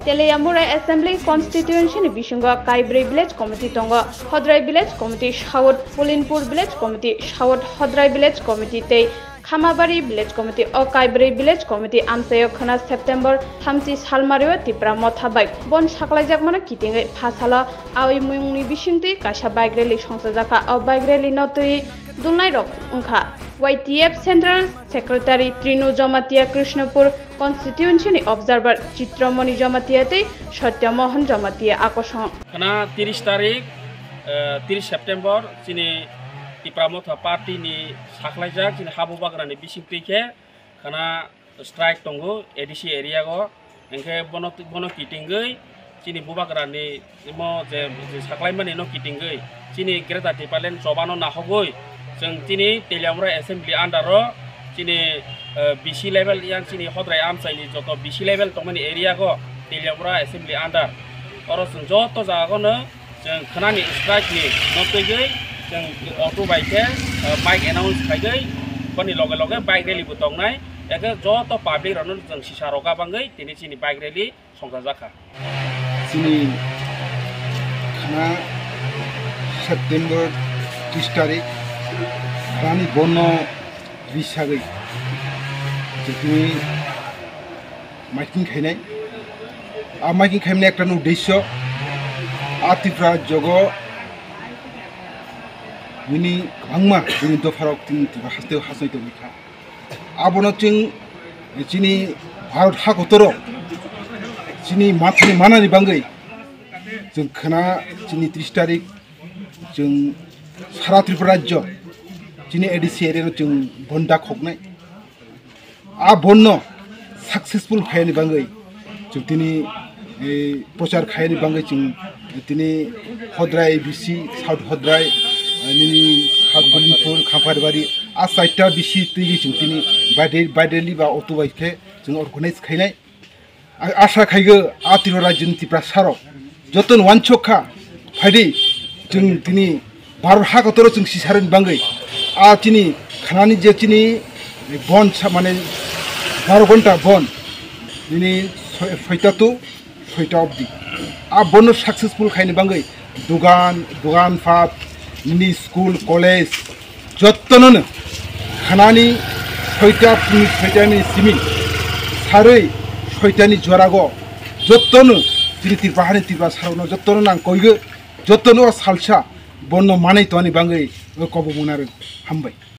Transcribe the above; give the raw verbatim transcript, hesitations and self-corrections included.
Teliamura Assembly Constituency ni bisingo Kaibrwi Village Committee tongo. Hodrai Village Committee South, Pulinpur Village Committee South, Hodrai Village Committee tei Khamabari Village Committee. O Kaibrwi Village Committee amchaio khwna September thamchi salmario Tipra Motha bai bon saklaijakmano kitingwi phasalo awi mungni bisingtwi kaisa bike rally songchajakha. O bike rally no twi dulnairok wngkha Y T F Central Secretary Trinu Jamatia, Krishnapur Constituency ni Observer Chitramoni Jamatia tei Satya Mohan Jamatia akosong. Khana tiris tarik, eh, tiris September chini Tipra Motha Party ni saklaijak chini habu bagra ni bisingtwi khe khana strike tongo A D C area o, hingke bono, bono kitingwi chini bubagra ni imo je, je saklaimani no kitingwi chini Greater Tipraland chobano nahogwi chwng chini Teliamura Assembly under o chini, eh, B C level yang chini Hodrai amchaini joto B C level tongmani area o Teliamura Assembly under oro chwng joto jaga no chwng khwnani strike ni no twigwi chwng auto bai khe, eh, bike announce khaigwi boni loge loge bike rally bo tongnai. Eke joto public rokno chwng sisa roga bangwi tini chini bike rally songchajakha. Chini khana September tris tarik khani bono risagwi chwng tini miting khainai. A miting khaimani ekta no uddesyo, a Tripura jogo nini kwbangma nini dopharok tini Tripura haste hasai tongwi kha. Abono chwng chini Bharat hakotoro chini mathani manani bangwi chwng khana chini tris tarik chwng sara Tripura rajyo chini A D C area no chwng bonda khoknai. A bonno successful khaiyani bangwi chwng tini, eh, prochar khaiyani bangwi chwng tini Hodrai B C, South Hodrai, eh, nini South Bulinpur, Khamparbari, a chaita B C twi chwng tini bike rally, bike rally ba auto bai khe chwng organize khainai. Ang asa khaigo a Tripura rajyoni Tiprasarok jotono wansok kha, phaidi chwng tini Bharat hakotoro chwng sisarani bangwi a chini khanani je chini bon sa-, mane baro ghonta bon nini soi-, soita to soita obdi a bonno successful khaini bangwi dugan, dugan phat, nini school, college, jottono no khanani soita, phungni soita ni simi sarwi soitani jorago jottono chini Tripura hani Tripura sarokno jottono nang koigo, jottono o salsa bonno manwi tongani bangwi o kobo munarwi hambai.